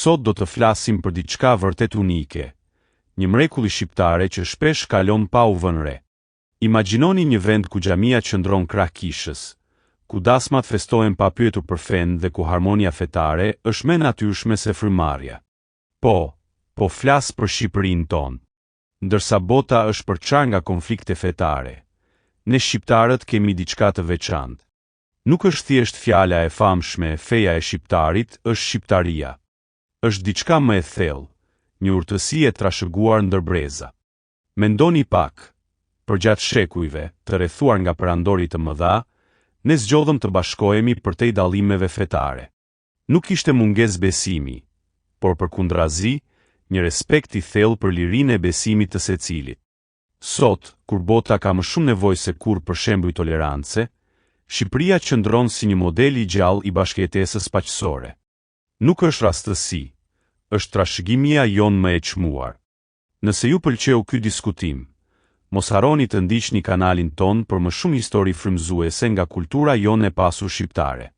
Sot do të flasim për diçka vërtet unike, një mrekulli shqiptare që shpesh kalon pa u vënë re. Imagjinoni një vend ku xhamia qëndron krah kishës, ku dasmat festohen pa pyetur për fenë dhe ku harmonia fetare është më e natyrshme se frymëmarrja. Po, po flas për Shqipërinë tonë. Ndërsa bota është përçarë nga konflikte fetare, ne shqiptarët kemi diçka të veçantë. Nuk është thjesht fjala e famshme feja e shqiptarit është shqiptaria. Është diçka më e thellë, një urtësi e trashëguar ndër breza. Mendoni pak, përgjatë shekujve, të rrethuar nga perandori të mëdha, ne zgjodhëm të bashkohemi përtej dallimeve fetare. Nuk ishte mungesë besimi, por përkundrazi, një respekt i thellë për lirinë e besimit të secilit. Sot, kur bota ka më shumë nevojë se kurrë për shembuj tolerance, Shqipëria qëndron si një model i gjallë i bashkëjetesës paqësore. Nuk është rastësi, është trashëgimia jonë më e çmuar. Nëse ju pëlqeu ky diskutim, mos harroni të ndiqni kanalin tonë për më shumë histori frymëzuese nga kultura jonë e pasur shqiptare.